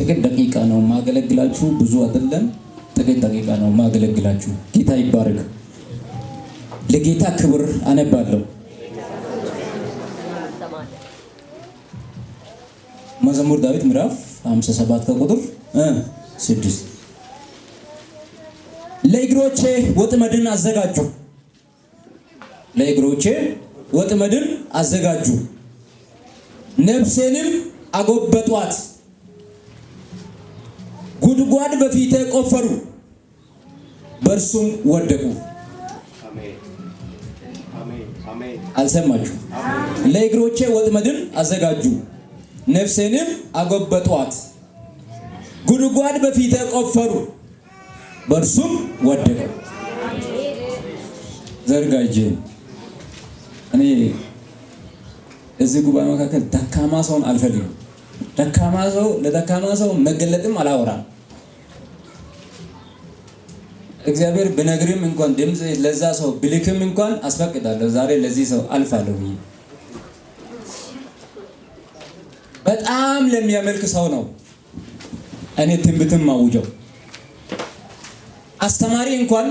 ጥቂት ደቂቃ ነው ማገለግላችሁ፣ ብዙ አይደለም። ጥቂት ደቂቃ ነው ማገለግላችሁ። ጌታ ይባረክ። ለጌታ ክብር አነባለሁ። መዝሙር ዳዊት ምዕራፍ 57 ከቁጥር 6። ለእግሮቼ ወጥመድን አዘጋጁ፣ ለእግሮቼ ወጥመድን አዘጋጁ፣ ነፍሴንም አጎበጧት። ጉድጓድ በፊቴ ቆፈሩ፣ በእርሱም ወደቁ። አልሰማችሁ? ለእግሮቼ ወጥመድን አዘጋጁ፣ ነፍሴንም አጎበጧት። ጉድጓድ በፊቴ ቆፈሩ፣ በእርሱም ወደቁ። ዘርጋ እጅህን። እኔ እዚህ ጉባኤ መካከል ደካማ ሰውን አልፈልግም። ደካማ ሰው ለደካማ ሰው መገለጥም አላወራም። እግዚአብሔር ብነግርም እንኳን ድምፅ ለዛ ሰው ብልክም እንኳን አስፈቅዳለሁ። ዛሬ ለዚህ ሰው አልፋለሁ ብዬ በጣም ለሚያመልክ ሰው ነው እኔ ትንቢትም ማውጀው። አስተማሪ እንኳን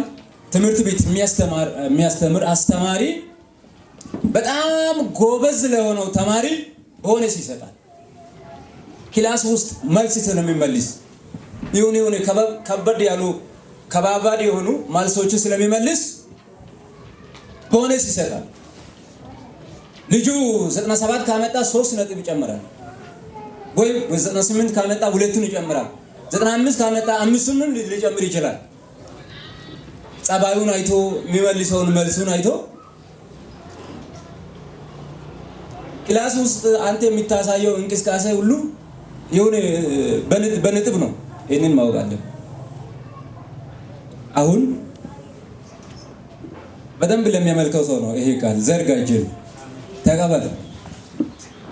ትምህርት ቤት የሚያስተምር አስተማሪ በጣም ጎበዝ ለሆነው ተማሪ ቦነስ ይሰጣል። Class ውስጥ መልስ ስለሚመልስ ይሁን ይሁን ከበድ ያሉ ከባባድ የሆኑ መልሶችን ስለሚመልስ ቦነስ ይሰጣል። ልጁ 97 ካመጣ 3 ነጥብ ይጨምራል፣ ወይም 98 ካመጣ ሁለቱን ይጨምራል። 95 ካመጣ አምስቱንም ሊጨምር ይችላል። ጸባዩን አይቶ የሚመልሰውን መልሱን አይቶ class ውስጥ አንተ የምታሳየው እንቅስቃሴ ሁሉ የሆነ በነጥብ ነው። ይህንን ማወቅ አለብን። አሁን በደንብ ለሚያመልከው ሰው ነው ይሄ ቃል። ዘርጋ እጅህን ተቀበል።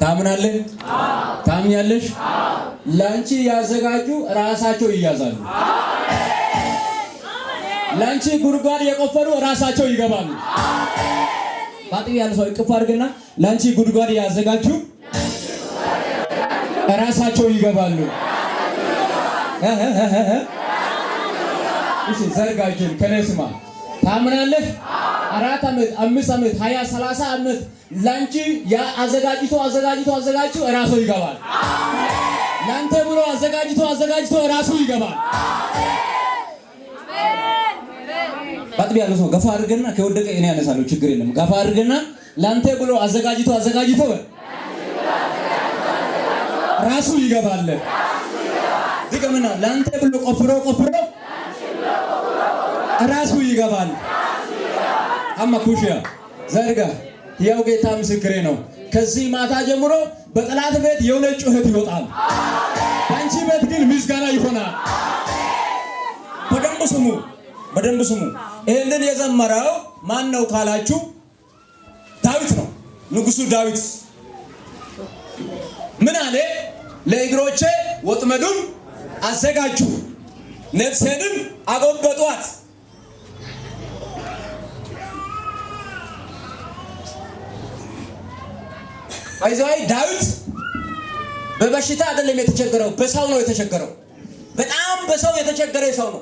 ታምናለህ? ታምኛለሽ? ላንቺ ያዘጋጁ ራሳቸው ይያዛሉ። ላንቺ ጉድጓድ የቆፈሩ ራሳቸው ይገባሉ። ባጥቢ ያለ ሰው እቅፍ አድርግና ላንቺ ጉድጓድ ያዘጋጁ ራሳቸው ይገባሉ። እሺ ዘርጋችን ከኔ ስማ። ታምናለህ? 4 ዓመት፣ 5 ዓመት፣ 20 30 ዓመት ላንቺ ያ አዘጋጅቶ አዘጋጅቶ አዘጋጅቶ ራሱ ይገባል። ላንተ ብሎ አዘጋጅቶ አዘጋጅቶ ራሱ ይገባል። ባጥቢ ያለ ሰው ገፋ አድርግና ከወደቀ እኔ ያነሳለሁ፣ ችግር የለም። ገፋ አድርግና ላንተ ብሎ አዘጋጅቶ አዘጋጅቶ ራሱ ይገባል። ድገምና ላንተ ብሎ ቆፍሮ ቆፍሮ ራሱ ይገባል። አማ ኩሽያ ዘርጋ። ያው ጌታ ምስክሬ ነው። ከዚህ ማታ ጀምሮ በጠላት ቤት የሆነ ጩኸት ይወጣል። በአንቺ ቤት ግን ምስጋና ይሆናል። በደንብ ስሙ፣ በደንብ ስሙ። ይህንን የዘመረው ማን ነው ካላችሁ ዳዊት ነው። ንጉሱ ዳዊት ምን አለ? ለእግሮቼ ወጥመዱን አዘጋጁ፣ ነፍሴንም አጎበጧት። አይዘዋይ ዳዊት በበሽታ አይደለም የተቸገረው፣ በሰው ነው የተቸገረው። በጣም በሰው የተቸገረ ሰው ነው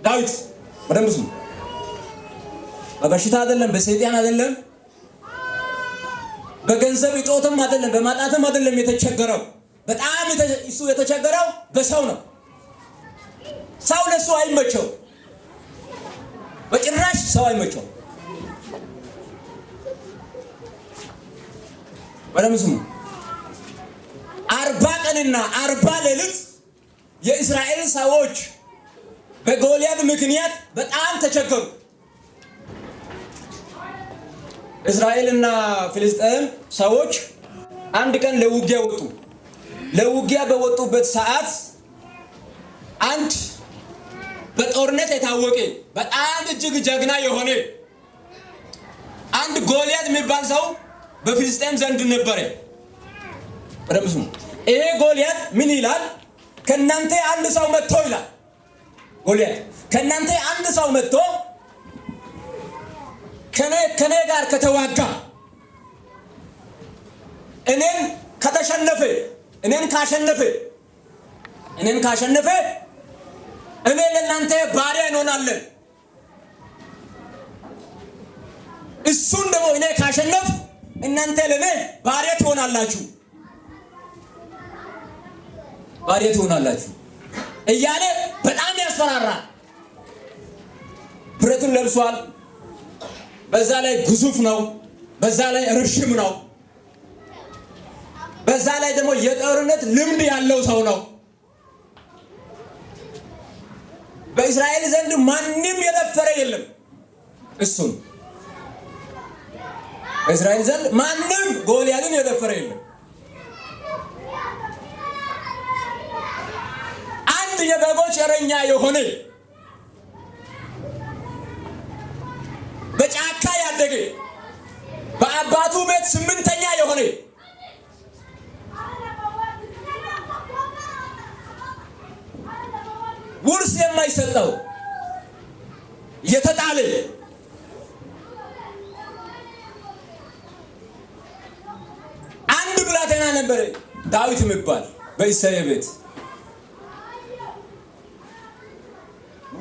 ዳዊት። በደንብ ስሙ። በበሽታ አይደለም፣ በሰይጣን አይደለም፣ በገንዘብ እጦትም አይደለም፣ በማጣትም አይደለም የተቸገረው። በጣም እሱ የተቸገረው በሰው ነው። ሰው ለሱ አይመቸው፣ በጭራሽ ሰው አይመቸው። በደምብ ስሙ። 40 ቀንና 40 ሌሊት የእስራኤል ሰዎች በጎልያድ ምክንያት በጣም ተቸገሩ። እስራኤልና ፍልስጤም ሰዎች አንድ ቀን ለውጊያ ወጡ። ለውጊያ በወጡበት ሰዓት አንድ በጦርነት የታወቀ በጣም እጅግ ጀግና የሆነ አንድ ጎልያድ የሚባል ሰው በፍልስጤም ዘንድ ነበረ። በደንብ ስሙ። ይሄ ጎልያድ ምን ይላል? ከእናንተ አንድ ሰው መጥቶ ይላል ጎልያድ፣ ከእናንተ አንድ ሰው መጥቶ ከኔ ጋር ከተዋጋ እኔን ከተሸነፈ እኔን ካሸነፈ እኔን ካሸነፈ እኔ ለእናንተ ባሪያ እንሆናለን። እሱን ደግሞ እኔ ካሸነፍ እናንተ ለእኔ ባሪያ ትሆናላችሁ፣ ባሪያ ትሆናላችሁ እያለ በጣም ያስፈራራል። ብረቱን ለብሷል። በዛ ላይ ግዙፍ ነው። በዛ ላይ ረዥም ነው። በዛ ላይ ደግሞ የጦርነት ልምድ ያለው ሰው ነው። በእስራኤል ዘንድ ማንም የደፈረ የለም እሱን። በእስራኤል ዘንድ ማንም ጎልያድን የደፈረ የለም። አንድ የበጎች እረኛ የሆነ በጫካ ያደገ በአባቱ ቤት ስምንተኛ የሆነ ውርስ የማይሰጠው የተጣለ አንድ ብላቴና ነበር ዳዊት የሚባል በእሴይ ቤት።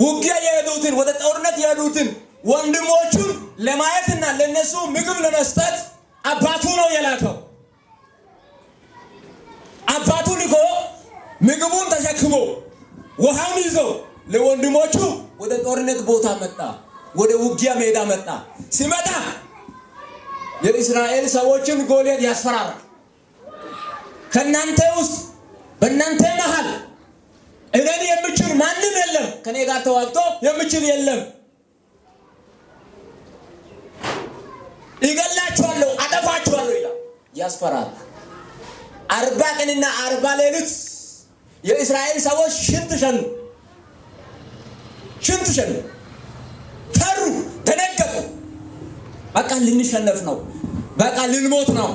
ውጊያ የሄዱትን ወደ ጦርነት የሄዱትን ወንድሞቹን ለማየትና ለነሱ ምግብ ለመስጠት አባቱ ነው የላከው። አባቱ ልኮ ምግቡን ተሸክሞ ውሃውን ይዞ ለወንድሞቹ ወደ ጦርነት ቦታ መጣ። ወደ ውጊያ ሜዳ መጣ። ሲመጣ የእስራኤል ሰዎችን ጎልያድ ያስፈራራል። ከእናንተ ውስጥ በእናንተ መሃል እኔን የሚችል ማንም የለም፣ ከኔ ጋር ተዋግቶ የሚችል የለም፣ ይገላችኋለሁ፣ አጠፋችኋለሁ ይላል። ያስፈራራል። 40 ቀንና 40 ሌሊት የእስራኤል ሰዎች ሽንት ሸኑ፣ ሽንት ሸኑ፣ ፈሩ፣ ደነገጡ። በቃ ልንሸነፍ ነው፣ በቃ ልንሞት ነው፣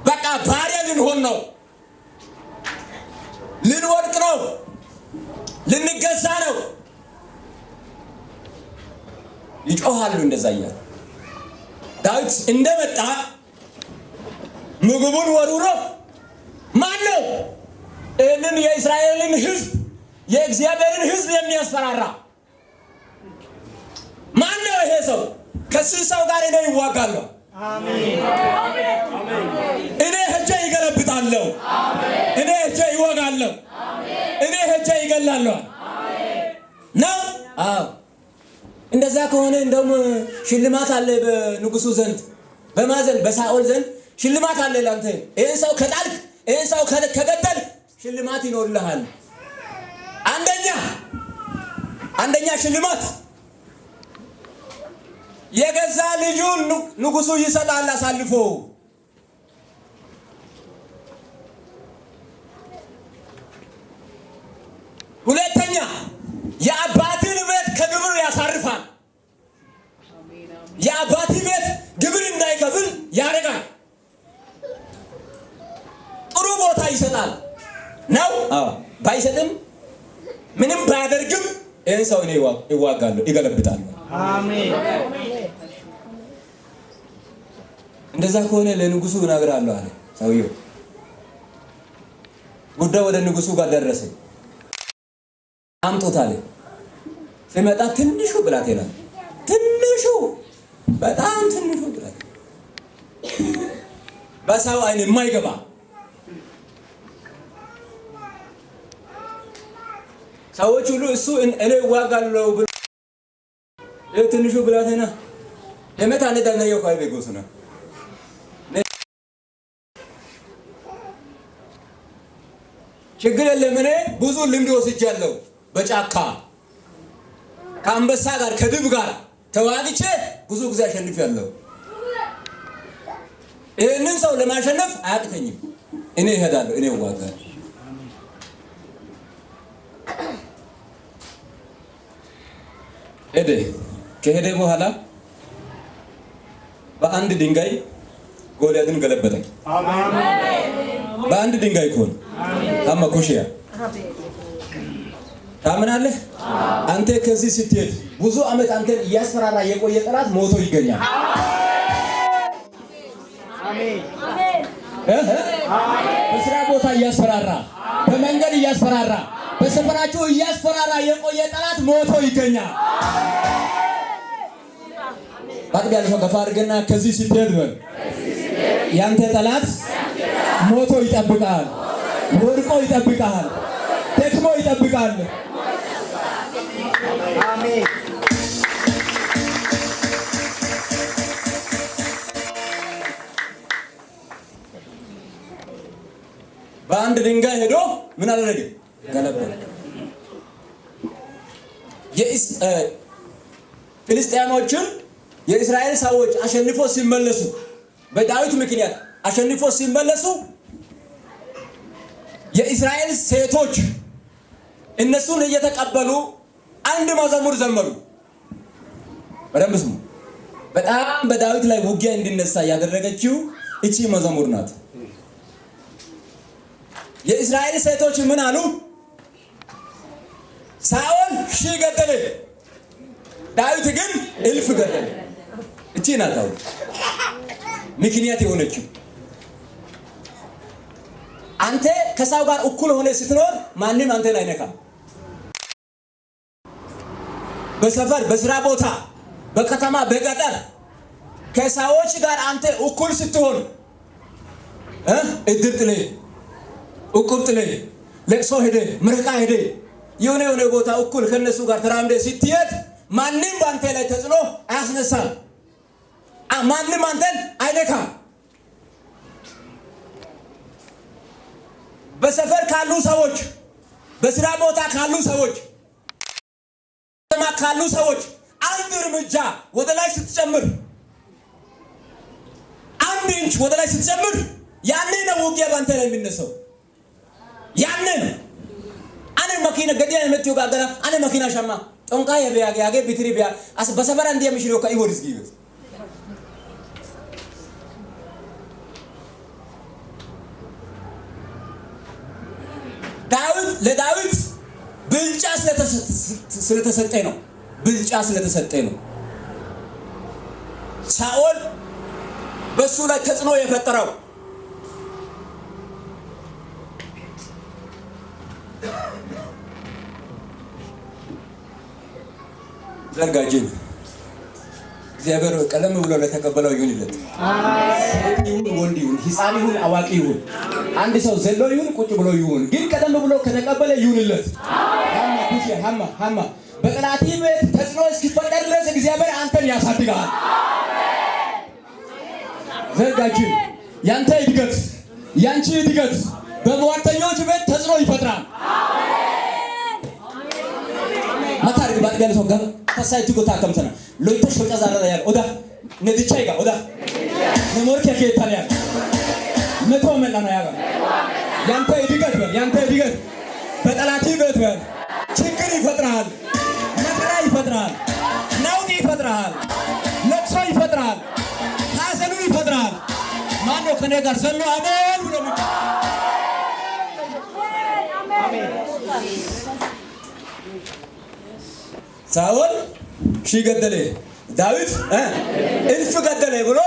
በቃ ባሪያ ልንሆን ነው፣ ልንወድቅ ነው፣ ልንገዛ ነው። ይጮሃሉ እንደዛ እያሉ ዳዊት እንደመጣ ምግቡን ወርውሮ ማን ነው ይህንን የእስራኤልን ሕዝብ የእግዚአብሔርን ሕዝብ የሚያስፈራራ ማን ነው? ይሄ ሰው ከዚህ ሰው ጋር እኔ ይዋጋለሁ፣ እኔ ሄጄ ይገለብጣለሁ፣ እኔ ሄጄ ይወጋለሁ፣ እኔ ሄጄ ይገላለሁ ነው። አዎ እንደዛ ከሆነ እንደውም ሽልማት አለ በንጉሱ ዘንድ፣ በማዘን በሳኦል ዘንድ ሽልማት አለ ላንተ። ይህን ሰው ከጣልክ፣ ይህን ሰው ከገደልክ ሽልማት ይኖርልሃል። አንደኛ ሽልማት የገዛ ልጁን ንጉሱ ይሰጣል አሳልፎ። ሁለተኛ የአባትን ቤት ከግብር ያሳርፋል። የአባት ቤት ግብር እንዳይከፍል ያደርጋል። ጥሩ ቦታ ይሰጣል ነው። አዎ ባይሰጥም ምንም ባያደርግም ይህን ሰው እኔ ይዋጋለሁ፣ ይገለብጣለሁ። አሜን። እንደዛ ከሆነ ለንጉሱ እነግራለሁ አለ ሰውየው። ጉዳዩ ወደ ንጉሱ ጋር ደረሰ። አምጦት አለ። ሲመጣ ትንሹ ብላቴና፣ ትንሹ በጣም ትንሹ ብላቴና፣ በሰው ዓይን የማይገባ ሰዎች ሁሉ እሱ እኔ እዋጋለሁ ብሎ ትንሹ ብላቴና ለመታ ነዳና የኳይ በጎስና ችግር የለም። እኔ ብዙ ልምድ ወስጃለሁ። በጫካ ከአንበሳ ጋር ከድብ ጋር ተዋግቼ ብዙ ጊዜ አሸንፊያለሁ። ይህንን ሰው ለማሸነፍ አያቅተኝም። እኔ እሄዳለሁ፣ እኔ እዋጋለሁ። ሄደ። ከሄደ በኋላ በአንድ ድንጋይ ጎልያድን ገለበጠኝ። በአንድ ድንጋይ እኮ ነው። ታማ ኩሽያ ታምናለህ? አንተ ከዚህ ስትሄድ ብዙ ዓመት አንተን እያስፈራራ የቆየ ጠላት ሞቶ ይገኛል። በስራ ቦታ እያስፈራራ፣ በመንገድ እያስፈራራ፣ በሰፈራችሁ እያስፈራራ የቆየ ጠላት ሞቶ ይገኛል። ባጥቢያ ያለ ሰው ገፋ አድርገና ከዚህ ስትሄድ በል፣ ያንተ ጠላት ሞቶ ይጠብቃል፣ ወድቆ ይጠብቃል፣ ደክሞ ይጠብቃል። አሜን። በአንድ ድንጋይ ሄዶ ምን አደረገ? ገለበጠ። ፍልስጤሞችን የእስራኤል ሰዎች አሸንፎ ሲመለሱ፣ በዳዊት ምክንያት አሸንፎ ሲመለሱ፣ የእስራኤል ሴቶች እነሱን እየተቀበሉ አንድ መዝሙር ዘመሩ። በደንብ ስሙ። በጣም በዳዊት ላይ ውጊያ እንዲነሳ ያደረገችው እቺ መዝሙር ናት። የእስራኤል ሴቶች ምን አሉ? ሳኦል 1000 ገደለ፣ ዳዊት ግን 1000 ገደለ። እቺ ናት አሁን ምክንያት የሆነችው። አንተ ከሰው ጋር እኩል ሆነ ስትኖር ማንም አንተን አይነካም። በሰፈር፣ በስራ ቦታ፣ በከተማ፣ በገጠር ከሰዎች ጋር አንተ እኩል ስትሆን፣ እድር ጥሌ፣ እቁብ ጥሌ፣ ለቅሶ ሄደ፣ ምረቃ ሄደ፣ የሆነ የሆነ ቦታ እኩል ከነሱ ጋር ተራምደ ስትሄድ ማንም በአንተ ላይ ተጽዕኖ አያስነሳም። ማንም አንተን አይነካም። በሰፈር ካሉ ሰዎች፣ በስራ ቦታ ካሉ ሰዎች፣ ከተማ ካሉ ሰዎች አንድ እርምጃ ወደ ላይ ስትጨምር፣ 1 ኢንች ወደ ላይ ስትጨምር ያኔ ነው ውጊያ ባንተ ላይ የሚነሳው። ያኔ ነው። አነ መኪና ገዲያ የመጥዮ ጋገራ አነ መኪና ሸማ ጦንቃ የቢያ ያገ ቢትሪ ቢያ አስ በሰፈራ እንዲያ ምሽሪዮ ከይወድስ ጊዜ ዳዊት ለዳዊት ብልጫ ስለተሰጠ ነው። ብልጫ ስለተሰጠ ነው። ሳኦል በሱ ላይ ተጽዕኖ የፈጠረው። ዘርጋጅን እግዚአብሔር ቀለም ብሎ ለተቀበለው ይሁንለት። ሴት ይሁን ወንድ ይሁን፣ ሕፃን ይሁን አዋቂ ይሁን፣ አንድ ሰው ዘሎ ይሁን ቁጭ ብሎ ይሁን፣ ግን ቀደም ብሎ ከተቀበለ ይሁንለት። ሀማ ኩሽ ሀማ ሀማ በጠላትህ ቤት ተጽዕኖ እስኪፈጠር ድረስ እግዚአብሔር አንተን ያሳድጋል። ዘርጋችን ያንተ እድገት፣ ያንቺ እድገት በሟርተኞች ቤት ተጽዕኖ ይፈጥራል። መታርግ ባጥቢያ ሰው ጋር ተሳይ ትጎታ ከምሰና ሎይተ ሾጫ ዛራ ያ ኦዳ ነድቻይ ጋ ኦዳ ነሞርኪያ ከየታን ያ መቶ መላና ያ ያንተ እድገት በል፣ ያንተ እድገት በጠላትህ ቤት በል ችግር ይፈጥራል፣ መከራ ይፈጥራል፣ ነውጥ ይፈጥራል፣ ለቅሶ ይፈጥራል፣ ሐዘኑ ይፈጥራል። ማነው ከኔ ጋር ዘሎ አሜን ብሎ? ሳኦል 1000 ገደለ፣ ዳዊት 1000 ገደለ ብሎ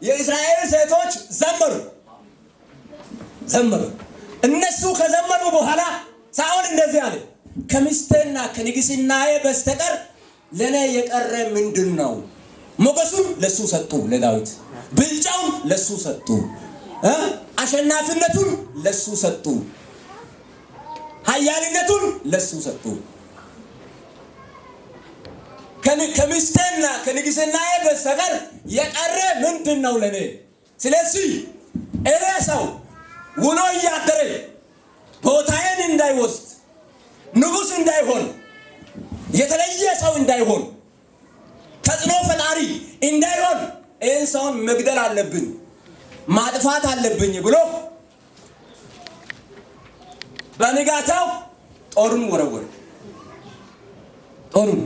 የእስራኤል ሴቶች ዘመሩ ዘመሩ። እነሱ ከዘመሩ በኋላ ሳኦል እንደዚህ አለ፣ ከሚስቴና ከንግስናዬ በስተቀር ለኔ የቀረ ምንድን ነው? ሞገሱን ለሱ ሰጡ፣ ለዳዊት ብልጫውን ለሱ ሰጡ፣ አሸናፊነቱን ለሱ ሰጡ፣ ኃያልነቱን ለሱ ሰጡ። ከሚስቴና ከንግስናዬ በስተቀር የቀረ ምንድን ነው ለኔ? ስለዚህ እኔ ሰው ውሎ እያደረ ቦታዬን እንዳይወስድ፣ ንጉስ እንዳይሆን፣ የተለየ ሰው እንዳይሆን፣ ተጽዕኖ ፈጣሪ እንዳይሆን ይህን ሰውን መግደል አለብን፣ ማጥፋት አለብኝ ብሎ በንጋታው ጦሩን ወረወረ። ጦሩን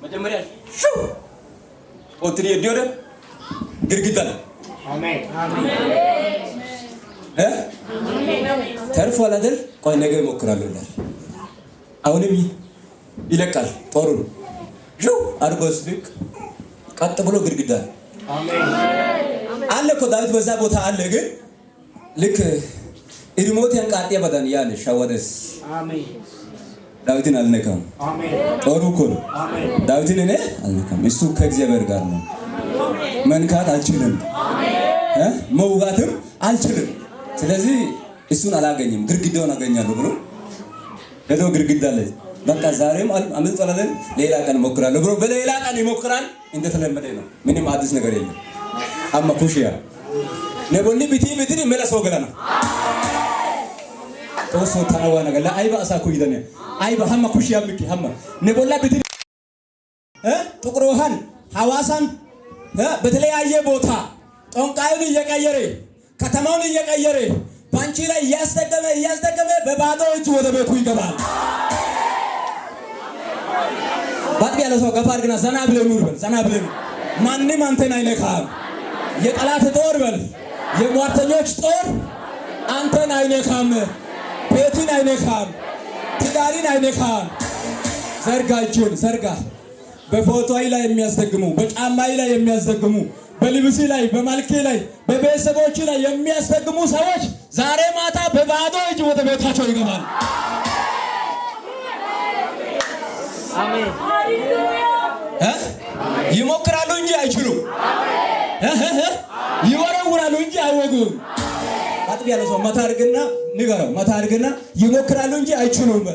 መጀመሪያ ሹ ኦትሪ የዲዮደ ግድግዳ ነው እ ተርፏል አይደል? ቆይ ነገ እሞክራለሁ ይላል። አሁንም ይለቃል ጦሩን ሹ አድርጎ ልክ ቀጥ ብሎ ግድግዳ ነው አለ እኮ ዳዊት በዛ ቦታ አለ። ግን ልክ Irmootiyan qaaxxiyabadan ያለ ሸወደስ። ዳዊትን አልነካም። ጦሩ እኮ ነው። ዳዊትን እኔ አልነካም። እሱ ከእግዚአብሔር ጋር ነው። መንካት አልችልም፣ መውጋትም አልችልም። ስለዚህ እሱን አላገኝም፣ ግድግዳውን አገኛለሁ ብሎ ሄዶ ግድግዳ ላይ በቃ ዛሬም አምልጧል፣ ሌላ ቀን እሞክራለሁ ብሎ በሌላ ቀን ይሞክራል። እንደተለመደ ነው። ምንም አዲስ ነገር የለም። Amma kushiya ne bolli biti bitini mela soo gelana Xoossoo tana waana la ayba asa koyidane ayba hamma kushiya miki hamma ne bolla biti ጥቁር ውሃን ሐዋሳን በተለያየ ቦታ ጠንቋዩን እየቀየረ፣ ከተማውን እየቀየረ፣ ባንቺ ላይ እያስደገመ እያስደገመ በባዶ እጅ ወደ ቤቱ ይገባል። ባጥቢ ያለ ሰው ገፋ አድርግና ዘና ብለህ ኑር በል። ዘና ብለህ ኑር። ማንም አንተን አይነካም። የጠላት ጦር በል፣ የሟርተኞች ጦር አንተን አይነካም። ቤትን አይነካም። ትዳርን አይነካም። ዘርጋ፣ እጅን ዘርጋ። በፎቶይ ላይ የሚያስደግሙ፣ በጫማይ ላይ የሚያስደግሙ፣ በልብስ ላይ፣ በመልኬ ላይ፣ በቤተሰቦች ላይ የሚያስደግሙ ሰዎች ዛሬ ማታ በባዶ እጅ ወደ ቤታቸው ይገባል። አሜን። ይሞክራሉ እንጂ አይችሉም። ይወረውራሉ እንጂ አይወጉም። አጥቢ ያለ ሰው መታ አድርግና ንገረው። መታ አድርግና ይሞክራሉ እንጂ አይችሉም።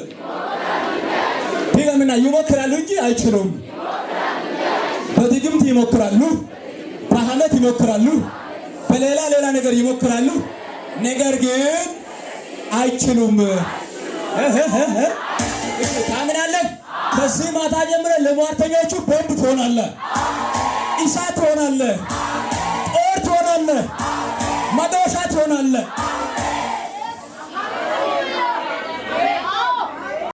ድገምና ይሞክራሉ እንጂ አይችሉም። በድግምት ይሞክራሉ፣ በሐመት ይሞክራሉ፣ በሌላ ሌላ ነገር ይሞክራሉ። ነገር ግን አይችሉም። ታምናለህ? ከዚህ ማታ ጀምረህ ለሟርተኞቹ ቦምብ ትሆናለህ፣ እሳት ትሆናለህ፣ ጦር ትሆናለህ፣ መዶሻ ትሆናለህ።